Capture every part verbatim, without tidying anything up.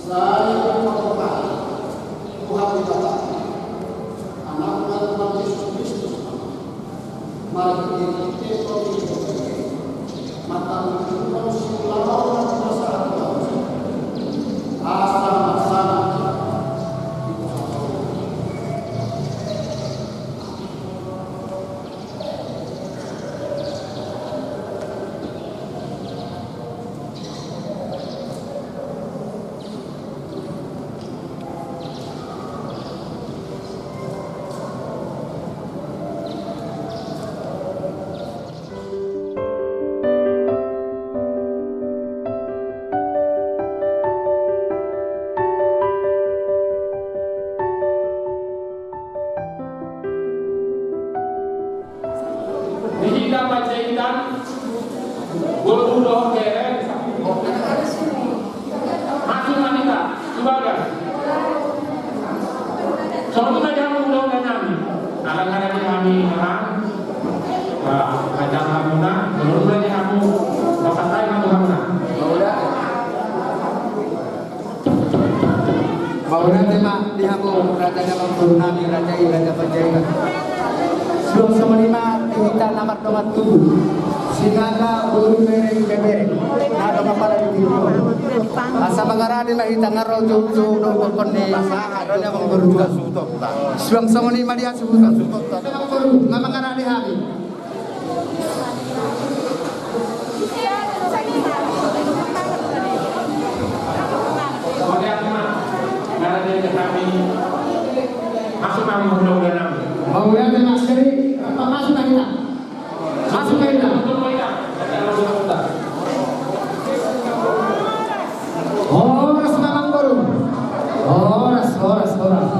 Sai pamokkah Tuhan Debata, Anakna Tuhan Jesus Kristus, marhite Tondi, martangiang siulahon na pinasahat Tuhan, asa marsanang hita. Di hita Panjaitan, boru dohot bere, masuk ma hita tu bagas. Songon i ma di hamu hulahula nami. Ala nunga rade hami, Amang, ba, ajak hamuna, songon i ma di hamu, pasahat hami ma tu hamuna. Mauliate ma di hamu raja ni amangboru nami, raja i Raja Panjaitan. Suang songon i ma di hita na mardongan tubu, Sinaga boru Bereng Bebere, na adong apala di tubu. Asa mangarade ma hita, nga ro joujou dohot ni amangboru tua. Suang songon i ma di hasuhuton. Amangboru, nga mangarade hami. Masuk ma hulahula nami. Mauliate ma, jadi, masuk ma hita. Masuk ma hita. Horas ma amangboru. Horas, horas, horas.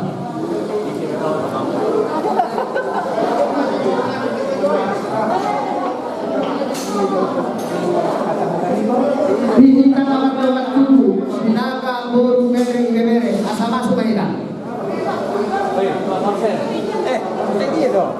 Di hita na mardongan tubu, Sinaga boru Bereng Bebere, asa masuk ma hita. Eh, eh, dia dong.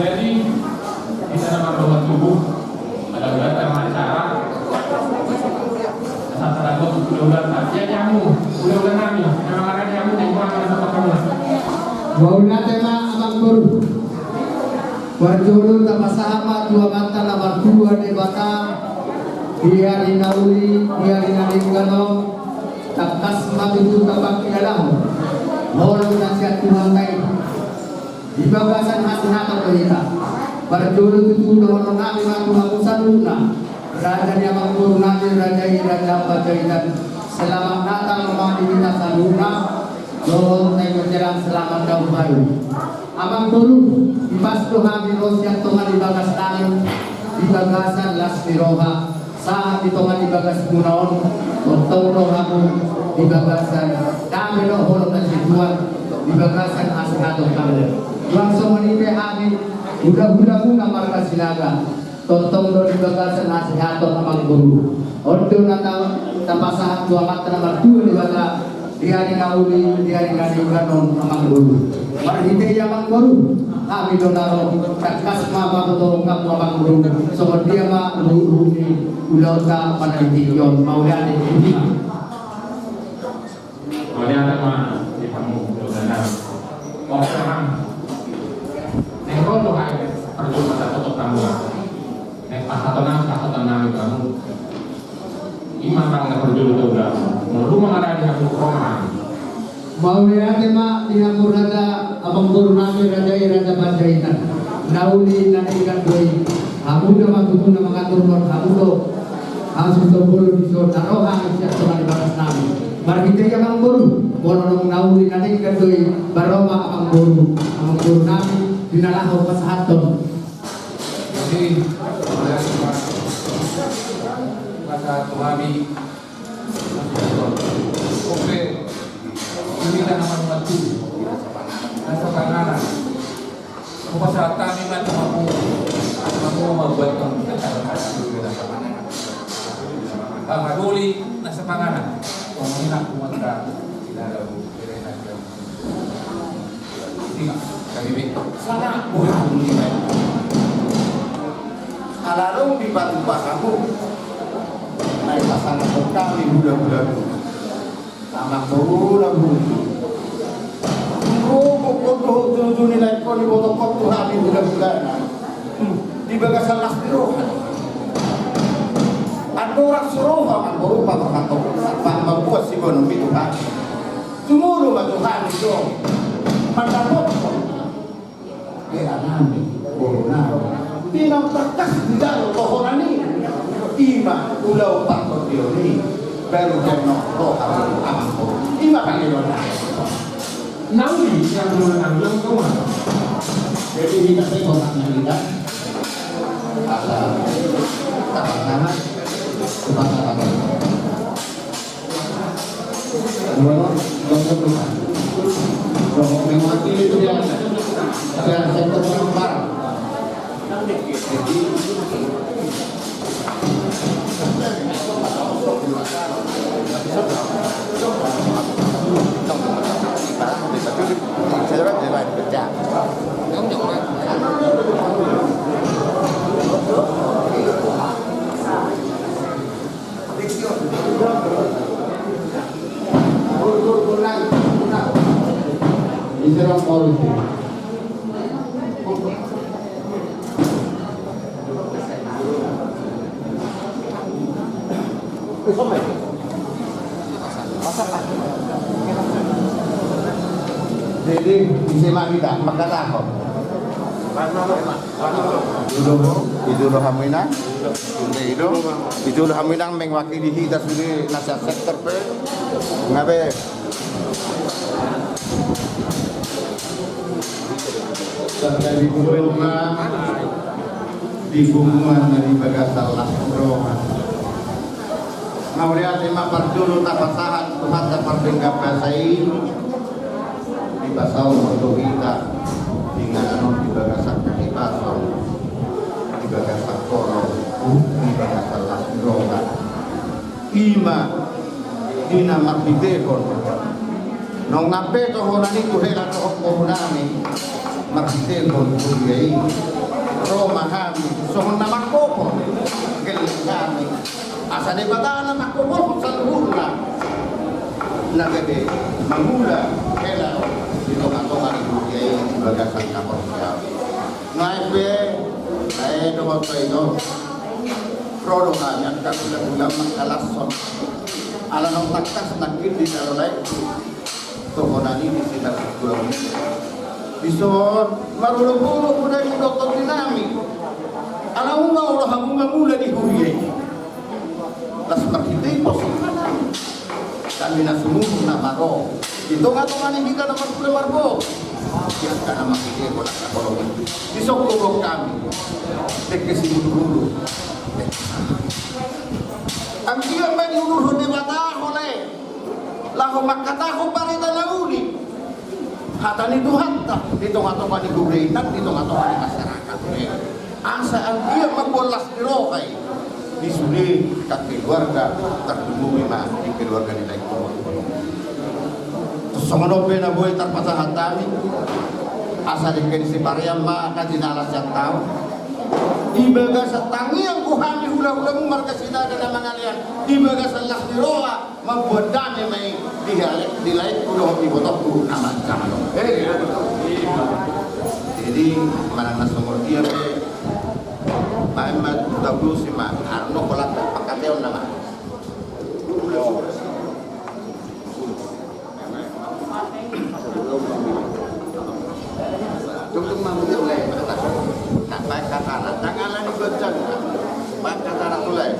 Jadi, di sana mardongan tubu, ada beragam acara. Asa tarago hulahula, ya, nyamu, hulahula nami, memang ada nyamu, nyamu, ada tempat kamu. Mauliate ma amangboru. Parjolo tapasahat ma tu Amanta na martua Debata, di ari na uli, di ari na denggan on, tangkas ma tutu tapangkilalahon holong na sian Tuhanta i di bagasan hasehaton do hita. Parjolo tutu dohonon nami ma tu hamu saluhutna, raja ni amangboru nami, raja i Raja Panjaitan. Selamat Natal ma di hita saluhutna. Dohot na i menjelang selamat tahun baru. Amangboru, ipas do hami ro sian tonga ni bagas nami, di bagasan las ni roha, sahat di tonga ni bagasmuna on, tongtong do hamu di bagasan dame dohot holong na situan, di bagasan hasehaton hamu. Suang songon i pe hami, hulahulamuna marga Sinaga. Tongtong do di bagasan hasehaton amangboru. On do na ta-, tapasahat tu Amanta na martua Debata, di ari na uli, di ari na denggan on amangboru. Marhite i amangboru, hami do na ro, tangkas ma pabotohon hamu amangboru, songon dia ma ruhutruhut ni ulaonta pada di tingki on, mauliate. Mauliate ma di hamu hulahula nami. Oke, Amang. Naeng ro do hami parjolo pasahathon hamu. Naeng pasahathon nami, pasahathon nami tu hamu. I ma, Amang, na parjolo tu hulahula. Molo dung mangarade hamu, ro ma hami. Mauliate ma di hamu raja, amangboru nami, raja i Raja Panjaitan. Na uli na denggan do i. Hamu do ma tutu na mangaturhon, hamu do Asu tombolo di so na roha sian tonga ni bagas nami. Marhite i amangboru, molo naung na uli na denggan do i, baroma amangboru, amangboru nami, di na laho pasahathon. Jadi, pasahat tu hami. Oke. Ini dah nama rumah tu. Nasa panganan. Hupasahat hami ma tu hamu, hamu ma buat hamu. Haha doli nasa panganan. Pamina kumanta. Tidak ada bu. Tidak ada bu. Sima, kami be. Sana bukan lima. Ala dong di batu bahamu. Naik pasangan kami budak-budak. Anak boru na bulu. Rokok kau dohot tuju ni lain kau ni botol kau tu hami budak-budak. Di bagasan las ni roha. Andorang so ro amangboru pamarhato. Pang mambuat si bonom itu hami. Sumuru ma tu hami do. Mandapothon. Ea nami, boru nami. Di na tangkas di jalo tohonan i. Ima ulaon partondion i. Baru jalo roha amangboru. Ima pangidoan nami. Nauli yang dulu nami yang tua. Jadi hita pe kota nami kan. Asa. Kata nama. Kepala apa? Jadi, ise ma hita mangkatahon. Ijolo, ijolo hamu inang. Ijolo, ijolo hamu inang mewakili hita sude na sian sektor pe. Nga be. Sampai di punguan, di punguan na di bagasan las ni roha. Mauliate ma parjolo tapasahat tu Tuhanta pardenggan basa i. Dipasahat tu hita di inganan on di bagasan hahipason, di bagasan holong, di bagasan las ni roha. Ima di na marhitehon naung ampe tohonan i tu hela dohot boru nami, marhitehon huria i. Ro ma hami songon na mangkophon gelleng nami. Asa Debata na mangkophon saluhutna na gabe mangula hela di tonga-tonga ni huria i di bagasan haporseaon. Nunga i pe, nunga i dohot pe i do. Ro do hami angka hula-hula mangkalashon. Ala naung tangkas nangkin di na lae tu tohonan i di sita tulang. Dison marolopolop hudai mudok tondi nami. Ala unang olo hamu mangula di huria i. Las marhite i pos. Hami na sumurung na maro. Di tonga-tonga ni hita na marhula marboru. Di angka na marhite i bolas na kolom. Di songko bok hami. Dengke si bulu-bulu. Anggiat ma diuduthon Debata ho lae. Laho mangkatahon barita na uli. Hata ni Tuhanta di tonga-tonga ni huria i nang di tonga-tonga ni masyarakat. Asa anggiat mamboan las ni roha i di sude angka keluarga, tarlumobi ma di keluarga ni lae. Songon on pe na boi tarpasahat hami. Asa dengke ni siparean ma angka jinalahan sian taon. Di bagasan tangiang tu hami hula-hulamu marga Sinaga na mangalean di bagasan las ni roha. Mambuat dame ma i di lae, di laengku dohot di ibotongku na manjalo. Jadi manang na songon dia pe, baen ma tu tabusi ma, arno kolak pangkataion nama. Tungtung ma mungkin lae. Baen hatana, tangan ni gonjang. Baen hatana tu lae.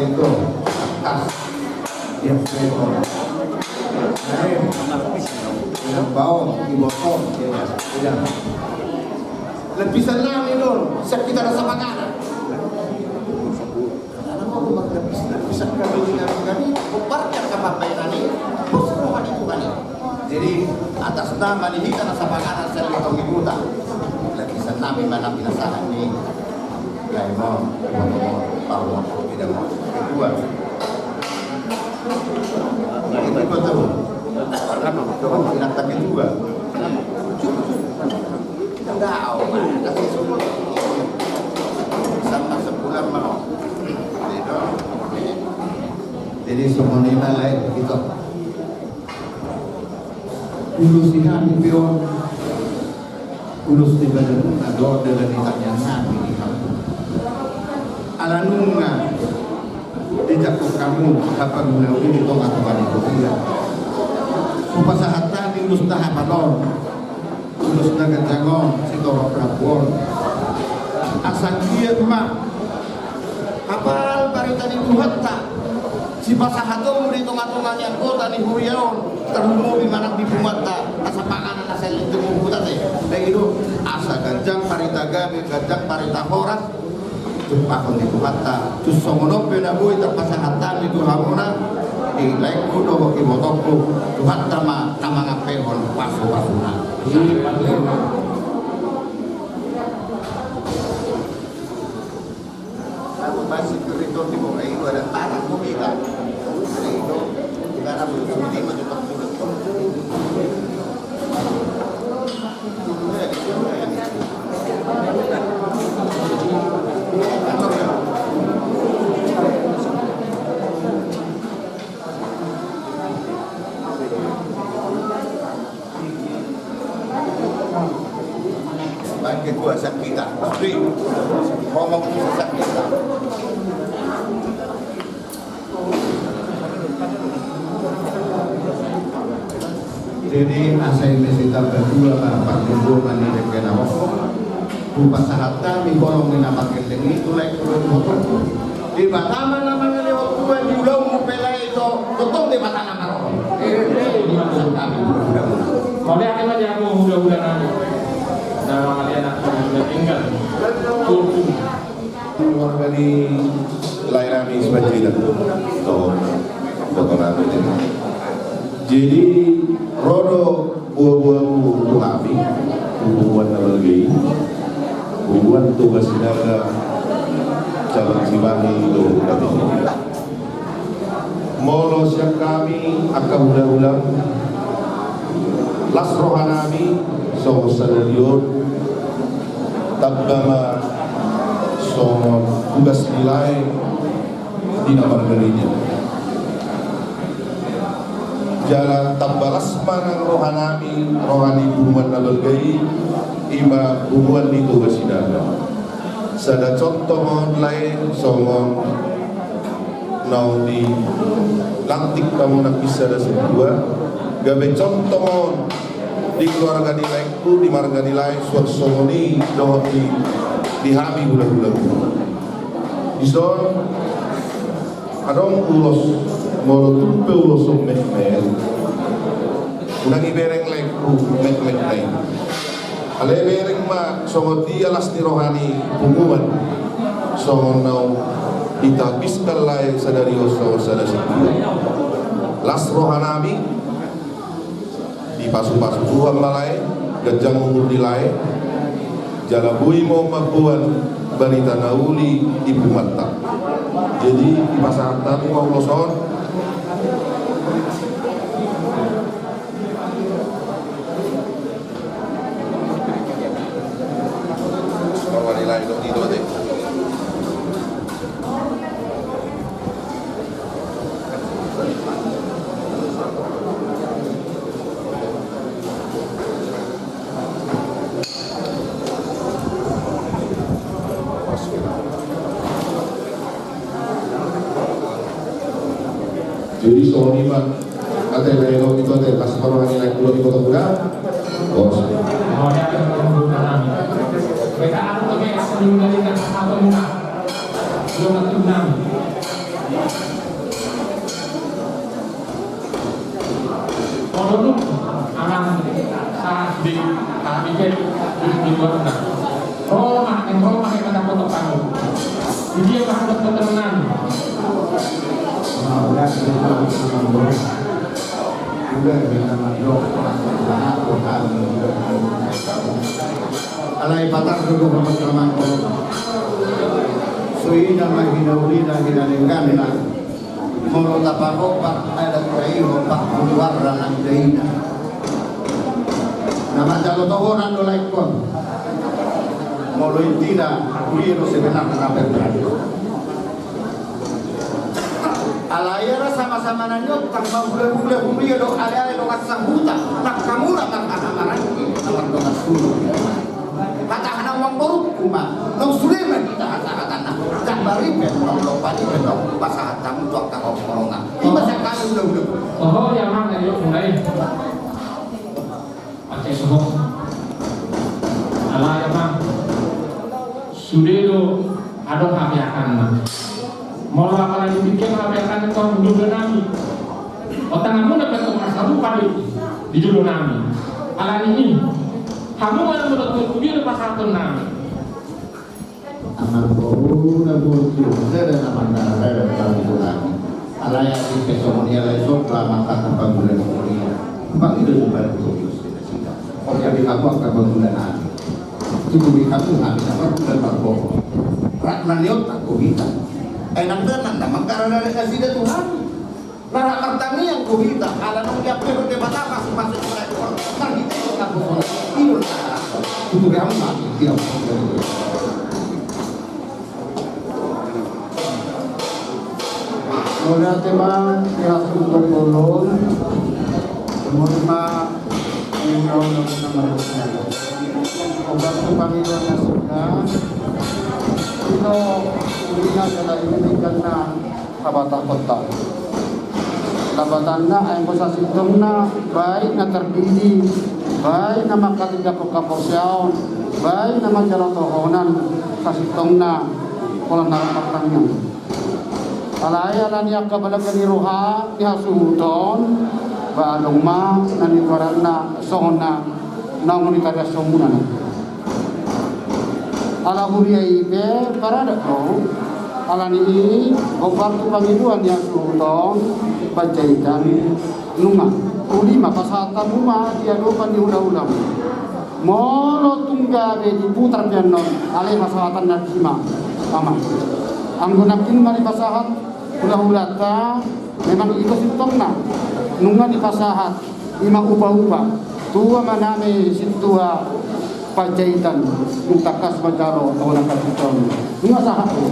Itu, atas. Dia betul. Lain. Dia bawa, di botol, dia, dia. Lapisan nami do on, sian hita na sapanganan. Karena mau rumah lapisan, lapisan kami dengan kami, kuparkan ke bapak nami, pos rumah di Tuhan ini. Jadi, atas nama ni hita na sapanganan sian Lutung Ibuta, lapisan nami ma na pinasahat ni. Lae mo, mo, mo, mo, mo, tidak mo. Kedua. Kedua tahu. Tidak tak kedua. Tidak tahu, Pak. Kasih semua. Sama sebulan mau. Gitu. Jadi, semua ini lain gitu. Ulos ni hami pe on, ulos ni badanmuna do, dalan ni tangiang nami di hamu. Ala nunga dijangkon hamu hapangunahon i di tongatonga ni huria. Hupasahat hami ulos na hapal on, ulos na ganjang on, sitorop rambu on. Asa anggiat ma hapal barita ni Tuhanta sipasahatonmu di tongatonga ni anggota ni huria on, tarlumobi manang di punguanta, asa panganan na saleleng tu punguanta, asa ganjang barita gabe, ganjang barita horas. Jumpahon ni Tuhanta, tung songon on pe na boi tarpasahat hami tu hamuna, di laengku dohot ibotongku, Tuhanta ma na mangampehon pasupasuna. Bangke gua sakita. Ri. Ngomong tu sakita. Jadi, asa i ma sitamba dua ma parlinggoman ni dengke na hongkon. Hupasahat hami holong ni na margelleng i, tu laengku dohot ibotongku. Debata ma na mangalehon tua di ulaonmu pe lae. Tongtong Debata na marohon. Mauliate ma di hamu hulahula nami. Na mangalean anak na tinggal. Keluarga ni lae nami Simanjuntak. Tong, tong nami. Jadi, ro do buabuamu tu hami, punguan na balga i, punguan Toga Sinaga, cabang Cimahi, dohot Katinggol. Molo sian hami angka hulahulam, las rohanami songon sadari on, tamba ma songon tugas ni lae di na margareja. Jala tamba las ma nang rohanami, roha ni punguan na balga i, i ma punguan ni Toga Sinaga. Sada contoh ma on lae, songon naung dilantik hamu nangkin sada sian dua, gabe contoh ma on di keluarga ni laengku, di marga ni lae, suang songon i dohot di, di hami hulahula. Dison, adong ulos, molo tung pe ulos on metmet, unang ibereng laengku metmetna i. Alai bereng ma songon dia las ni roha ni punguan, songon naung ditabiskan lae sadari on songon sada sian dua. Las rohanami, dipasupasu Tuhan ma lae, ganjang umur ni lae, jala boi ma on mamboan barita na uli di punguanta. Jadi, dipasahat hami ma ulos on. Jadi songon i ma, ate, baen on, ate, pas parroha ni laengku dohot ibotongku da. Bos. Molo dung amang sahat di kami pe di keluarga. Roma, yang Roma yang kata foto kamu. Dia masuk ke keturunan. Alai patar do dohot amang. Suhina ma hinaulina hinadengganna. Molo tapahombar adat na i hombar tu luar ranang daina. Na manjalo tohonan do laengkon. Molo intina huria do sebenarna na perberat. Alai ala sama-sama na niontang ma hulahula huria do ale-ale dongan sahuta. Nang hamu na marhaha maranggi na mardongan suru. Hata hanang amang borungku ma, naung sude ma hita hasahatanna. Jambari pe naung lompa ni pe naung pasahat hamu tu angka horhorona. Ima sian hami hulahula. Oho, ia amang, ayo mulai. Pace soho. Alai amang, sude do adong hapeahanna. Molo apala dipikir hapeahanna tu hulahula nami. Otak hamu na pe tong marsarupa do di jolo nami. Alani i, hamu ma na molo tu dia do pasahaton nami. Amang boru na boru tu sada na mandara da tamu tu nami. Alai ati pe songon i alai soba maka tu panggulan kuliah. Bang itu tu baru tu sida. Oke, di kamu angka panggulan nami. Itu di kamu nami na panggulan marboho. Rak na niontang ko hita. Enang dan nang na mangkara dari kasida Tuhan. Rara martangiang do hita, ala nunga diampehon Debata pasupasu tu na ekor, marhite na bohona. I do na tutu ream mati, diampehon. Mauliate ma, di hasuhuton bolon. Mauliate ma, di ulaon na marhite. Obat tu pangidoan na suda. Ito, uli na jala ini kan na. Habatahonta. Lapatanna, anggo sasintongna, baik na tardidi, baik na mangkatindangkon haporseaon, baik na manjalo tohonan, sasintongna, pola na rap martangiang. Alai ala ni angka balaga ni roha, di hasuhuton, ba adong ma, na nigoaranna, songon na, naung ditadashon muna na. Ala huria i pe paradat do, alani i, hombar tu pangidoan ni hasuhuton, Panjaitan, nunga, uli ma pasahat hamu ma di adopan ni hulahulamu. Molo tung gabe diputar pe annon, alai pasahatanna disi ma, amang. Anggo nangkin ma dipasahat, hulahulanta, memang i do sintongna, nunga dipasahat. Ima upa-upa, tua maname sintua Panjaitan, nunga tangkas manjalo tohonan hasintongan. Nunga sahat do.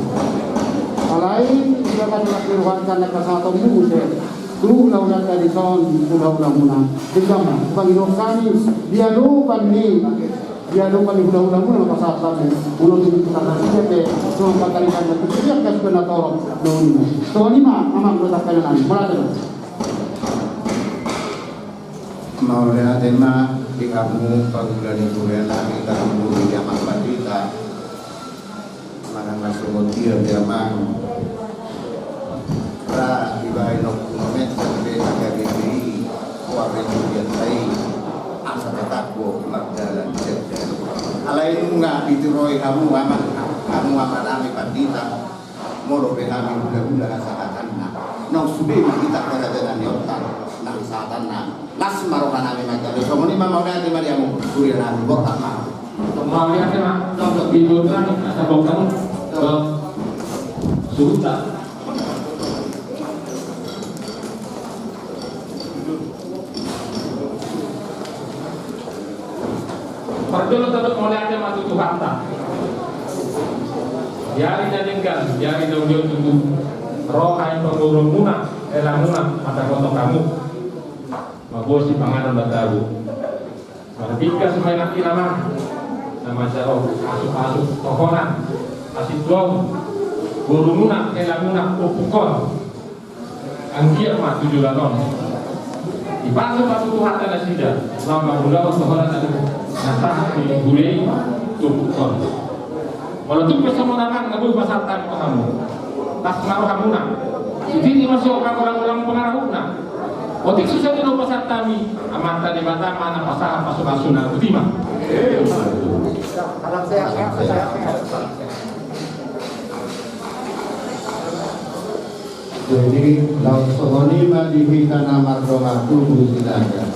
Alai, dia kan lagi ruhanta na pasahatonmu muse. Tu hulahulanta dison, hulahulamuna. Denggan ma, pangidoan hami, di adopan ni, di adopan ni hulahulamuna, pasahat hami. Ulo tu kita kasih pe, songon panggabean na tu dia kas bena torop, nunga. Songon i ma, amang do tangkas nami, mauliate do. Mauliate ma di hamu pangula ni huria nami, tarlumobi di amang pandita. Manang na songon dia pe amang, ra dibahen ompung omen sampe na gabe be i, huarre tu biasa i, asa tatanggo mardalan janda. Alai nunga dituroi hamu amang, hamu amang nami pandita. Molo pe hami hulahula hasahatanna, naung sude ma hita paradanan ni ontang na hasahatanna. Las ma roha nami manjalo. Songon i ma, mauliate ma di hamu huria nami, borhat ma. Mauliate ma. Di boru nami asa bongkar. Suhuta. Parjolo tadok mauliate ma tu Tuhanta. Di ari na denggan, di ari na uli on tutu ro hami pamoruonmuna, helamuna, mata kotok hamu. Mabosi panganon na tabo. Marbingkas ma i nangkin amang, na manjalo asup-asup tohonan, hasintuaon, borumuna, helamuna, ompungkon. Anggiat ma tu joloan on dipasupasu Tuhanta nasida, lam mangulahon tohonan na sahat ni huria i tu ompungkon. Molo tung pe songon amang na boi pasahat hami tu hamu, las ma rohamuna. Jadi masuk ke orang-orang pengarahuna. Otik susah itu pasahat hami, Amanta Debata ma na pasahat pasu-pasuna, boti ma. Jadi, laos songon i ma di hita na mardongan tubu Sinaga.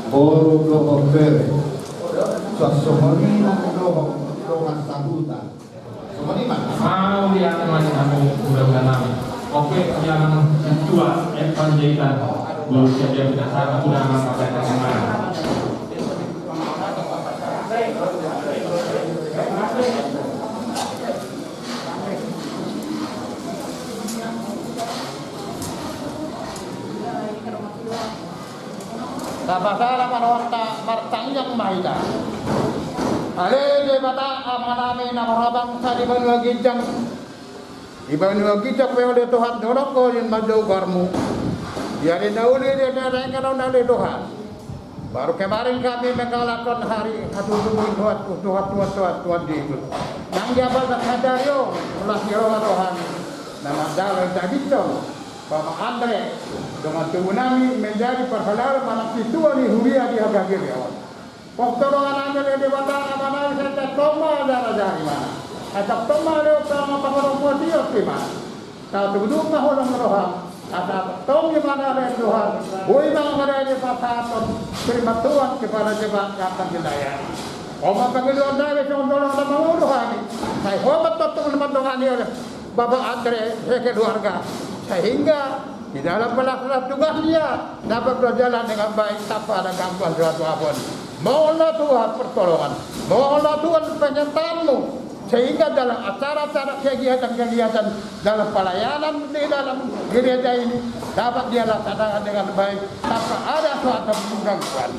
Boru dohot bere. Songon i ma dohot dongan sahuta. Songon i ma. Mauliate ma di hamu hulahula nami. Oke, yang ketua Evangelika. Boru Sinaga, kita sama sudah mengatakan. Tapasada ma rohanta, martangiang ma hita. Ale Debata Amanami na marhabangsa di banua ginjang. Di banua ginjang pe ale Tuhan, dohononku do manjou goarmu. Di ari na uli di ari na denggan on ale Tuhan. Baru kemarin kami menggalakkan hari hatutubu Tuhan, Tuhan, Tuhan, Tuhan, Tuhan di itu. Nang dia batas sadari on, ulas di roha Tuhan. Na mandalan taditong. Bapak Andre, dongan tubu nami menjadi parhalado manang sintua ni huria di Hagagiri on. Pok tolongan nami ale Debata Amanami, sai tongtong ma jala jari ma. Sai tongtong ma ale tongtong ma pangarompuan di osi ma. Sai tongtong ma holong roha. Sai tongtong ma ale Tuhan. Boi ma ale Debata, tongtong terima Tuhan kepada jemaat yang akan dilayani. Oma pangidoan nami songon tolong na mangolu hami. Sai ho ma tongtong na mandongani ale Bapak Andre sekeluarga, sehingga di dalam pelaksanaan tugasnya dapat berjalan dengan baik tanpa ada gangguan suatu apapun. Mohonlah Tuhan pertolongan, mohonlah Tuhan penyertaan-Mu, sehingga dalam acara-acara, kegiatan-kegiatan dalam pelayanan di dalam gereja ini dapat dia laksanakan dengan baik tanpa ada suatu gangguan.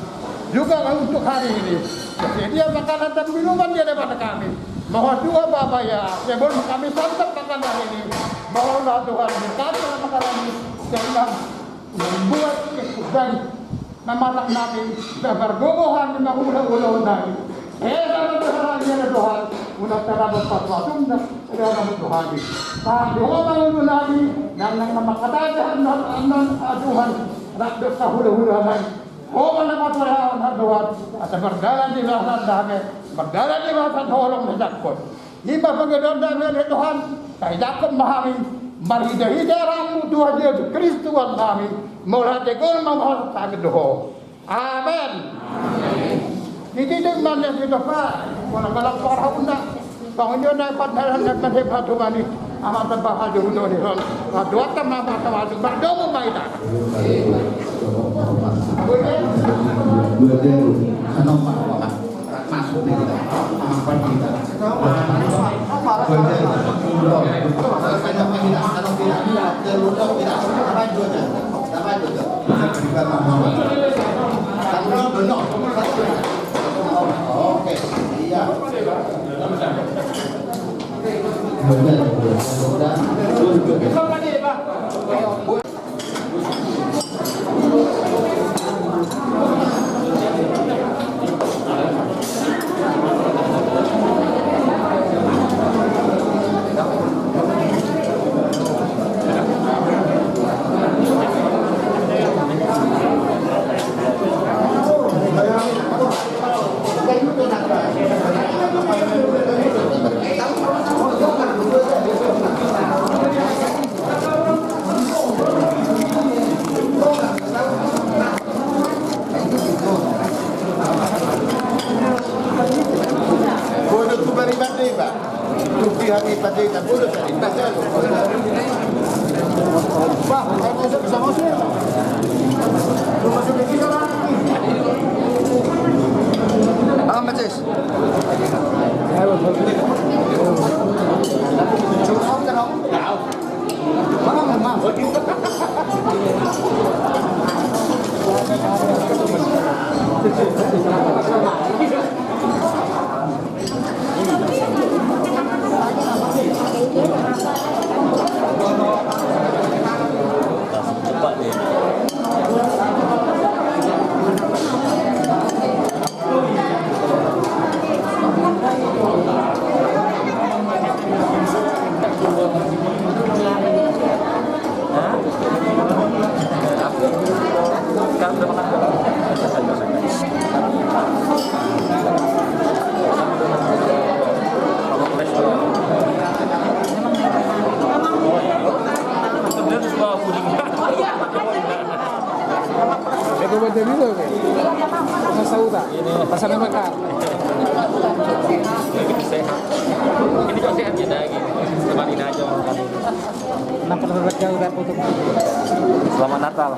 Juga untuk hari ini, tersedia makanan dan minuman di hadapan kami. Mohon juga Bapak ya, sebelum kami santap makanan ini, mohonlah Tuhan berkati makanan ini, sehingga membuat kesudahan mamasak nami, sabar gogohan di mangula-ula nami. Eh, dalam Tuhan, ya Tuhan, udah terlambat pas waktu, udah terlambat Tuhan. Pak, doa mangula nami, dan yang nama kata aja, anon, anon, ah, Tuhan, rak dosa hula-hula nami. Ho ma na mangula nami, Tuhan, asa berjalan di bagasan dame, berjalan di bagasan holong na jangkon. I ma pangidoan nami ale Tuhan, sai jangkon ma hami, marhite-hite roha-Mu Tuhan Jesus Kristus Tuhan nami, mauliate ma hami tu Ho. Amen. Amen. Di titik mana kita pa, wala galak parahuna, pangidoan na pandalan na pandalan tu mani, amat tambah haju hudoni hon, doa tambah tambah haju, berdoa ma hita. Dua jam, kenapa? Masuk di kita, apa kita? Dua jam, umroh. Ada apa kita? Ada apa kita? Ada apa kita? Apa itu? Apa itu? Oke, iya. Dua jam, dua jam. Bodo tu bari bande, Pak. Tu pihak ni bande, tak bodo tadi. Baca. Pak, saya masuk, bisa masuk. Belum masuk ke kita, Pak. Halo, Mas Sis. Halo. Ini loh, Bang. Masa udah? Ini. Masa nama, Kak? Lebih sehat. Ini juga sehat ya, daging. Teman ini aja. Nampak lebih jauh dari foto. Selamat Natal.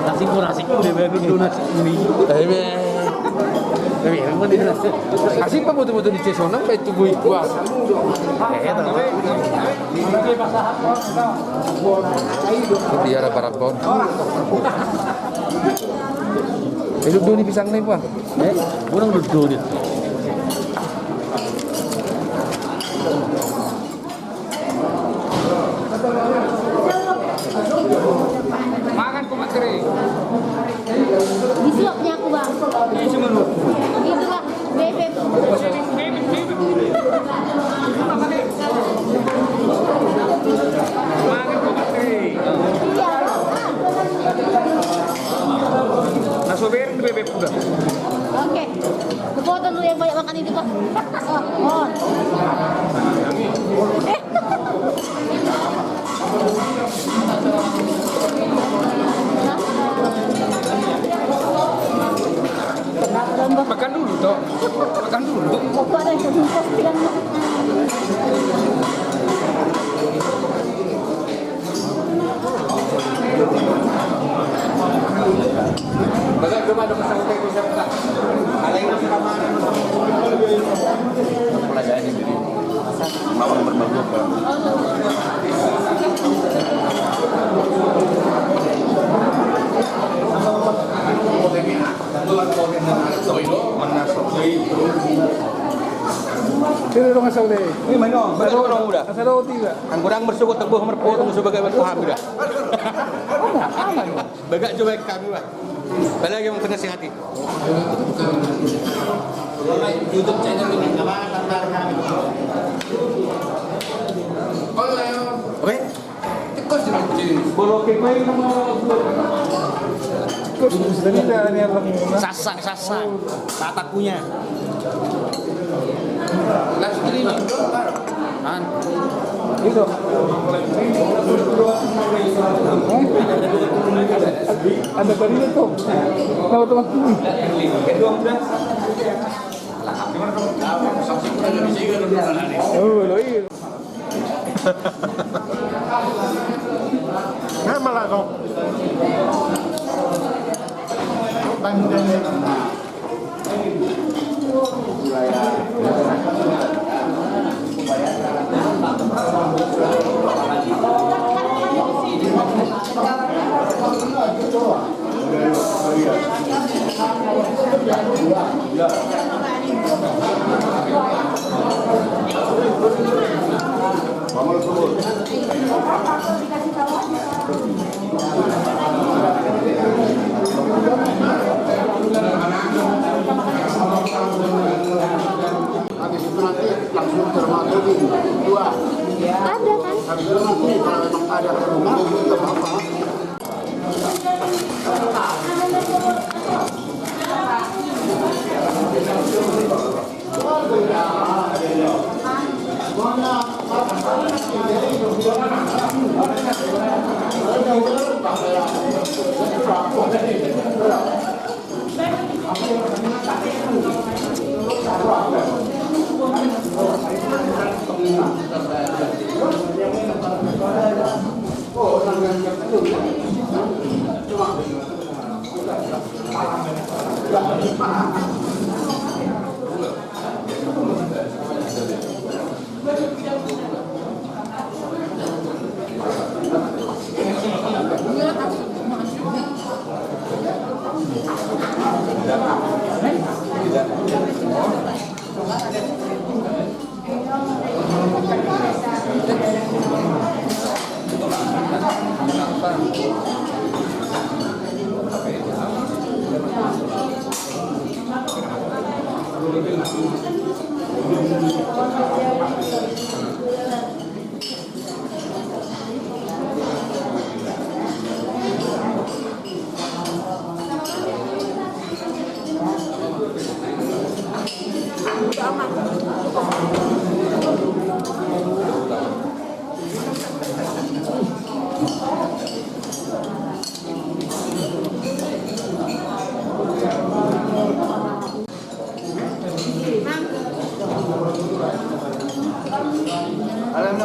Nasi ku, nasi ku dia baru tu nasi ku ni. Tapi, tapi, memang dia nasi. Asing pa betul-betul di Cesonang, baik tu bui kuah. Eh, tahu. Biar apa rapon? Hidup dulu di pisang ni, Pak. Eh, kurang duduk dia. Makan, Pak Menteri. Disuapnya aku, Bang. Itulah, bebek. Makan, Pak Menteri. Iya. Na so bereng di bebek udah. Oke. Foto lu yang banyak makan itu, Pak. Oh. Makan dulu, toh. Makan dulu. Pokoknya itu postingan. Ini dong asal deh. Ini main dong. Betul dong udah. Asal dong tiga. Anggo dang marsogot tabo marpotong sebagai bertuhan udah. Bagak jo baen hami, bah. Apalagi yang penasihati. YouTube channel ini. Oke. Sasang, sasang. Tatakunya. Kan? Itu. Ada tadi itu. Nama teman? Oh, lo iya. Nah, malah kok. Habis itu nanti langsung ke rumah Tobing. Dua. Ada kan? Habis itu nanti kalau memang ada ke rumah, nggak apa-apa.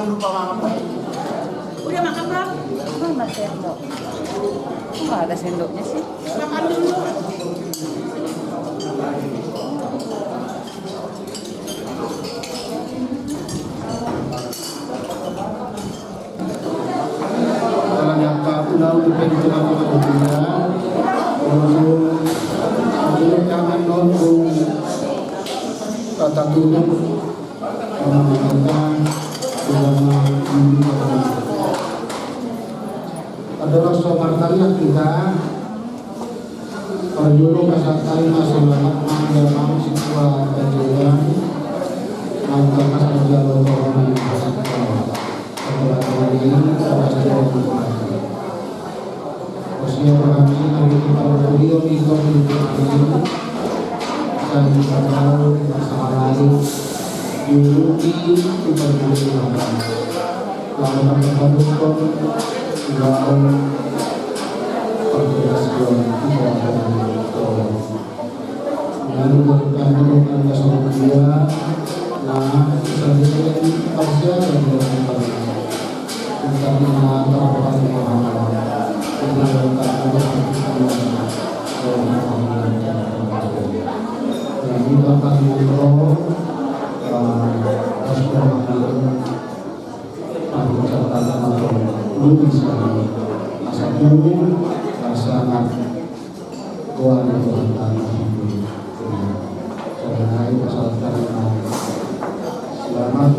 Udah makan belum? Belum, ada sendok. Kok nggak ada sendoknya sih? Makan dulu. Dalam jangka undang di tengah-tengah dunia, untuk, untuk jangan nonton kata tutup. Andorang so martangiang hita, parjolo pasahat hami ma selamat ma di hamu sintua panjaitan, nang tangkas manjalo tohonan ni hasintongan. Osian hami na di parpudi on, ito di parpudi on. Sai di parpudi on, masalah lain. Di ulu di parpudi on. Lalu kami parpudi on, lalu parpudi on, ito di parpudi on. Lalu bukan menurut anda semua, nah, sendiri persiapan dari kita. Kita minta terhormat Tuhan. Kita minta terhormat Tuhan. Dan kita akan mengontrol, eh, respon Aku ucapkan selamat. Lu bisa. Masa dulu, masa anak. Tuhan itu akan hidup. Selamat. Selamat. Selamat.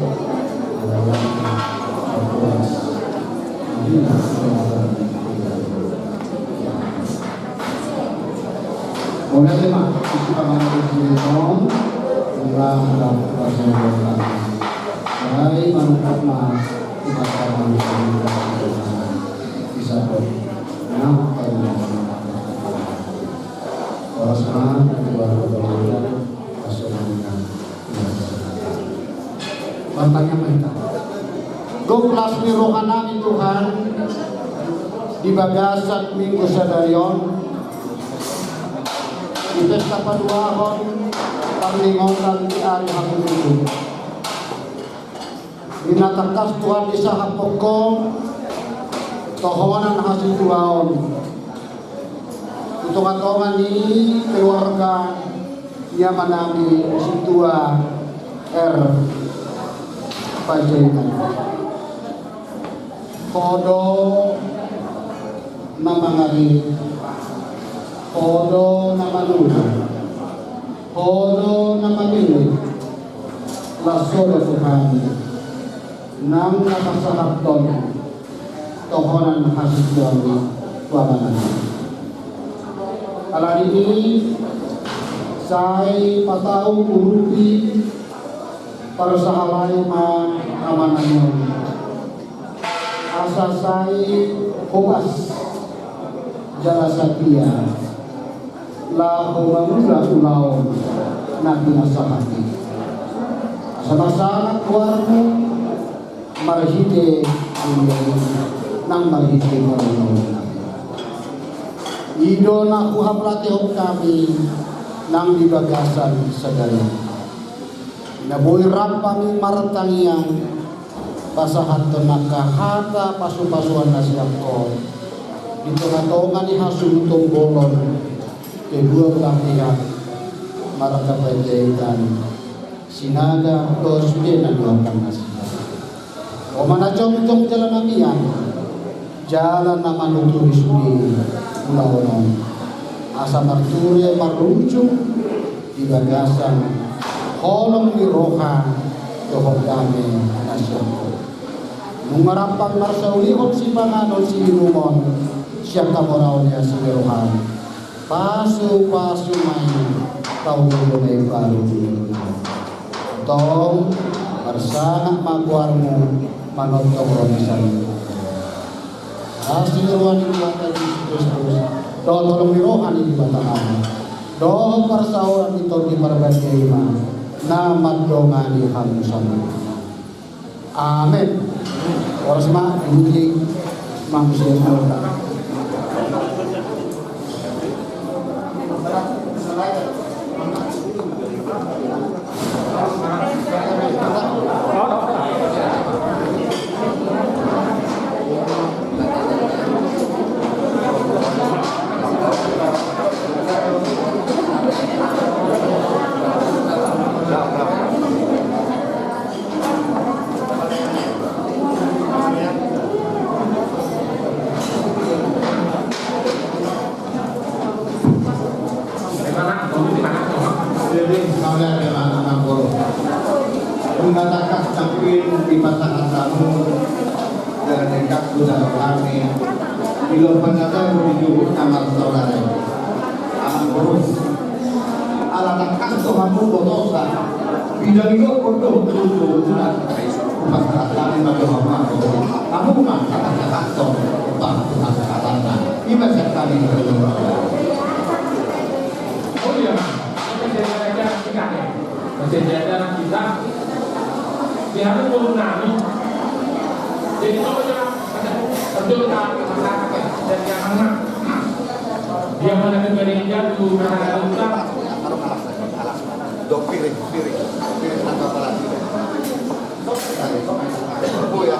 Mulai ma, isi panganan di sini, tong. Murah, murah, murah, murah. Mulai, mantap, ma. Mantap, mantap, mantap. Bisa, kok. Nah, kalau mau. Horas ma, keluarga, keluarga. Pasangan. Martangiang ma hita. Gok las ni roha nami Tuhan, di bagasan Minggu sadari on, di pesta paduahon parningotan di ari Hamuliku. Di na tangkas Tuhan disahaphon Ho tohonan hasituaon tu tongatonga ni keluarga ni amanami Sintua R. Panjaitan. Ho do na mangarit, Ho do na manula, Ho do na mamillit. Las Ho do Tuhan nang na pasahathon tohonan hasituaon tu amanami. Alani i sai patau urupi, parsahalai ma amanami on, asa sai hobas jala satia laho mangula ulaon na pinasahat i. Asa marsangap goarmu marhite anggiat nang marhite parulaon nami. I do na huhamauliatehon hami nang di bagasan sadari on. Na boi rap hami martangiang, pasahathon angka hata pasupasuan na sian Ho di tongatonga ni hasuhuton bolon kedua belah pihak, marga Panjaitan, Sinaga dohot sude na nilehon nasida. Ho ma na jongjong jala na mian, jala na manuturi sude ulaon on, asa marture marujung di bagasan holong ni roha dohot dame na sian Ho. Nunga rap hami marsaulihon sipanganon siinumon sian hamoraon ni asi ni roham, pasupasu ma i tu ngolu na imbaru di ngolunami. Tong, marsangap ma goarmu manongtong ro di sandok. Asi ni roha ni Tuhanta Jesus Kristus, dohot holong ni roha ni Debata Ama, dohot parsaoran ni Tondi Parbadia i ma na mandongani hamu saluhut. Amen. Horas ma, dipuji ma Tuhan. Hami, di lompan nata di juhut nama saudara. Anak boru. Ala tangkas tu hamu botosa. Bidang iyo kondo tutu. Upas kata kami bagi hamu. Hamu ma kata kata. Upas kata kata. Ima sekali. Oh iya, Mas. Masih ada anak kita. Di anu turun nami. Jadi kalau dia ada betul tak? Dari anak. Dia mana ke gereja dulu, mana ke utang. Dok piring, piring. Piring tangga pala piring. Oh ya.